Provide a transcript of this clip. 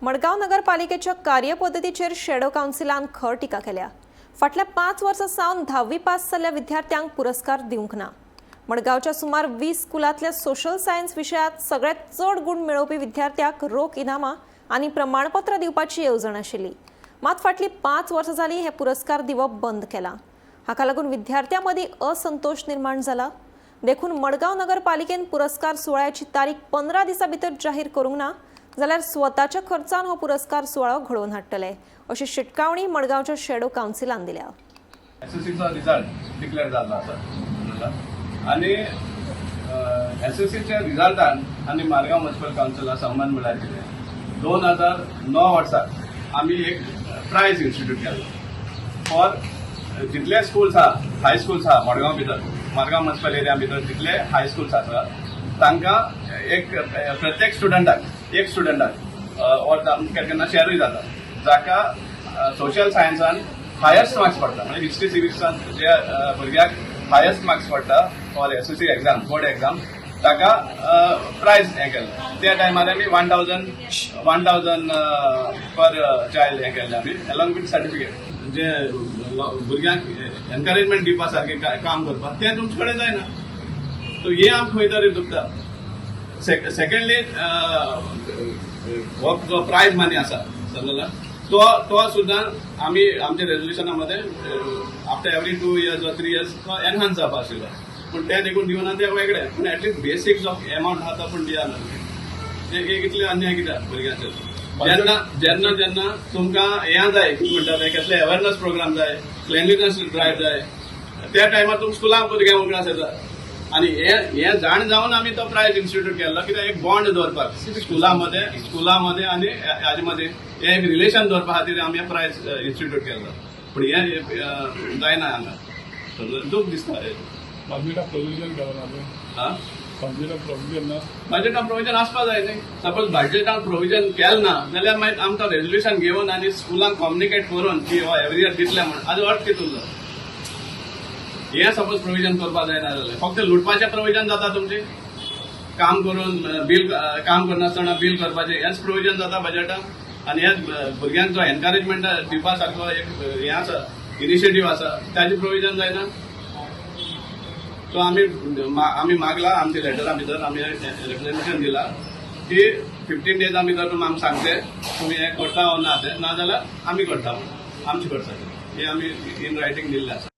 मडगांव नगरपालिकेच्या कार्यपद्दतीचेर शेडो कावन्सिलान खर टिका केल्या. फाटल्या 5 वर्सां सावन धावी पास जाल्ल्या विद्यार्थ्यांक पुरस्कार दिवंक ना. मडगांवच्या सुमार 20 स्कुलांतल्या सोशल सायन्स विशयांत सगळ्यात चड गूण मेळोवपी विद्यार्थ्याक रोख इनामां आनी प्रमाणपत्र दिवपाची येवजण आशिल्ली. मात फाटलीं 5 वर्सां जालीं हे पुरस्कार दिवप बंद केलां. हाका लागून विद्यार्थ्यां मदीं असंतोश निर्माण जाला. देखून मडगांव नगरपालिकेन पुरस्कार सुवाळ्याची तारीख 15 दिसां भितर जाहीर करूंक ना जाल्यार स्वताच्या खर्चान हो पुरस्कार सुवाळो घडोवन हाडटले, अशी शिटकावणी मडगांवच्या शेडो कावन्सिलान दिल्या. एसएससीचो रिझल्ट डिक्लेअर जाल्लो आसा आनी एसएससीच्या रिझल्टान आनी मारगांव म्युनिसिपल कावन्सिला संबंद म्हळ्यार कितें, 2009 वर्सा आमी एक प्रायज इन्स्टिट्यूट केल्लो फॉर जितले स्कूल्स आहा, हाय स्कूल्स आहा मडगांव भितर, मारगांव म्युनिसिपल एरिया भितर जितले हाय स्कूल्स आसा, तांकां एक प्रत्येक स्टुडंटाक, एक स्टुडंटाक ऑर केन्ना केन्ना शेरूय जाता, जाका सोशल सायन्सान हायस्ट मार्क्स पडटा, म्हणजे हिस्ट्री सिविक्सान जे भुरग्याक हायस्ट मार्क्स पडटा for SSC exam, board exam, ताका प्रायज हें केलें. त्या टायमार आमी 1,000 1,000 पर चायल्ड हें केल्लें आमी, अलॉंग विथ सर्टिफिकेट. जे भुरग्यांक एनकरेजमेंट दिवपा सारकें काम करपाक तें तुमचे कडेन जायना. सो हें आमकां खंय तरी दुखता. सेकंडली, हो जो प्रायज मनी आसा, समजला, तो तो सुद्दां आमी आमच्या रेजोल्युशना मध्ये after every 2 years or 3 years तो एनहान्स जावपा आशिल्लो, पूण तें देखून दिवना तें वेगळें. पूण एटलिस्ट बेसीक जो एमावंट आहा तो पूण दिया न्हू. ते कितले अन्याय कित्याक भुरग्यांचेर? जेन्ना जेन्ना जेन्ना तुमकां हें जाय, कितें म्हणटा ते, कसले अवेरनस प्रोग्राम जाय, क्लिनलीनेस ड्रायव्ह जाय, त्या टायमार तुम स्कुलांक भुरग्यांक उगडास येता. आनी हे हे जाण जावन आमी तो प्रायज इन्स्टिट्यूट केल्लो. कित्याक, एक बॉन्ड दवरपाक स्कुलामध्ये आनी हाजे मदें हे एक रिलेशन दवरपा खातीर आमी हे प्रायज इन्स्टिट्यूट केल्लो. पूण हे जायना हांगा, दूख दिसता. बजेटा प्रोविजन केला ना तुवें? हा. बजेटा प्रोविजन ना. बजेटान प्रोविजन आसपा जाय न्ही. सपोज बजेटान प्रोविजन केलें ना जाल्यार मागीर आमकां रेजोल्युशन घेवन आनी स्कुलांक कम्युनिकेट करून की हो एवरी इयर दितले म्हण, हाजो अर्थ कितें उरलो? हें सपोज प्रोविजन करपा जायना जाल्यार फक्त लुटपाचें प्रोविजन जाता तुमचें. काम करून बील, काम करनासतना बील करपाचें हेंच प्रोविजन जाता बजेटान. आनी हेच भुरग्यांक जो एनकरेजमेंट दिवपा सारको एक हें आसा, इनिशिएटीव आसा, ताजें प्रोविजन जायना. सो आमी मागला, आमच्या लेटरा भितर आमी रिप्रेझेंटेशन दिला की 15 डेजा भितर तुमी आमकां सांगचे तुमी हें करता वो ना तें, नाजाल्यार आमी करता म्हणून आमचे खर्चाचेर. हें आमी इन रायटींग दिल्लें आसा.